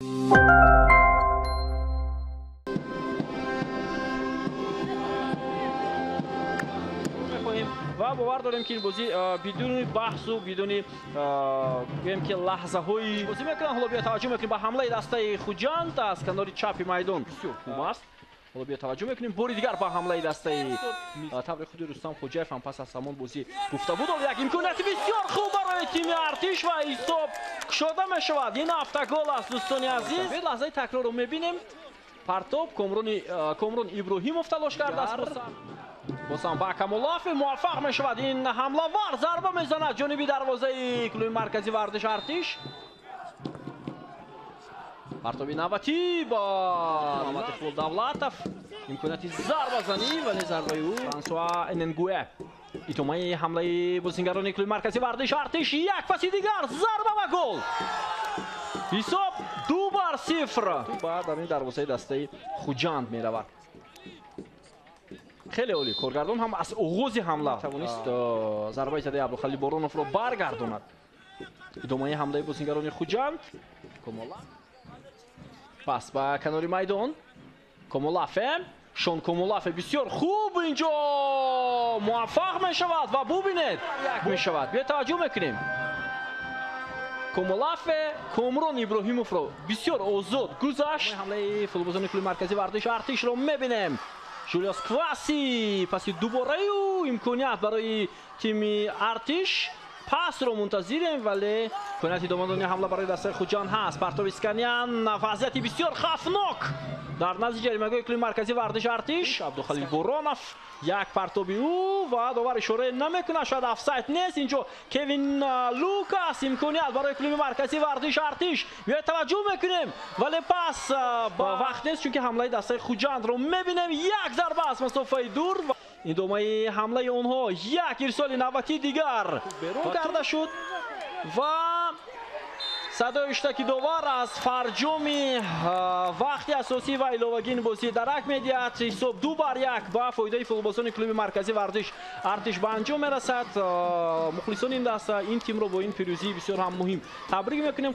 Ва бовар дорем, ки ин бозӣ бидуни баҳсу бидуни гӯем, ки лаҳзаҳои бозӣ мекунанд. Ҳоло биё таваҷҷӯҳ мекунем ба ҳамлаи дастаи Хуҷанд аз канори чапи майдон. Бисёр хуб аст. Ҳоло биё таваҷҷӯҳ мекунем бори дигар ба ҳамлаи дастаи таври худи Рустам Хоҷаев ҳам пас аз ҳамон бозӣ гуфта буд. Як имконияти бисёр хуб барои тими Артиш ва ҳисоб кушода мешавад. Ин автогол аст, дӯстони азиз. Лаҳзаи такрорро мебинем. Партоб Комрон Иброҳимов талош кардааст. Босам ба Камолафи муваффақ мешавад. Ин ҳамлавар зарба мезанад ҷониби дарвозаи клуби маркази варзиш Артиш. Партоби навбатӣ ба Муҳаммад Иқбол Давлатов. Имконияти зарбазанӣ, вале зарбаи ӯ Франсуа Эненгуэ. Идомаи ҳамлаи бозингарони клуби маркази варзиш Артиш, як паси дигар, зарба ва гол. Ҳисоб 2-0. Ба даруни дарвозаи дастаи Хуҷанд меравад. Хеле олӣ. Коргардон ҳам аз оғози ҳамла тавонист зарбаи задаи Абдухалил Бороновро баргардонад. Идомаи ҳамлаи бозингарони Хуҷанд. Комола. Пас ба канори майдон. Комолафе. Шон Комолафе бисёр хуб инҷо муваффақ мешавад ва бубинед, як мешавад. Биё таваҷҷӯҳ мекунем. Комолафе Комрон Иброҳимовро бисёр озод гузашт. Ҳамлаи футболбозони клуби маркази варзиши Артишро мебинем. Жулиус Кваси паси дубораи ӯ имконият барои тими Артиш. Пасро мунтазирем, вале имконияти идома додани ҳамла барои дастаи Хуҷанд ҳаст. Партови Исканян, вазъияти бисёр хавфнок дар назди ҷаримагоҳи клуби марказии варзиши Артиш. Абдухалил Боронов, як партоби ӯ ва довар ишора намекунад, шояд офсайд нест. Инҷо Кевин Лукас, имконият барои клуби марказии варзиши Артиш. Биёед таваҷҷӯҳ мекунем, вале пас ба вақт нест, чунки ҳамлаи дастаи Хуҷандро мебинем. Як зарба аз масофаи дур. Идомаи ҳамлаи онҳо, як ирсоли навбатии дигар берун карда шуд ва садои иштаки довар аз фарҷоми вақти асосӣ ва иловагии бозӣ дарак медиҳад. Ҳисоб 2-1 ба фоидаи футболбозони клуби марказии варзиш Артиш ба анҷом мерасад. Мухлисони ин даста ин тимро бо ин пирӯзии бисёр ҳам муҳим табрик мекунем.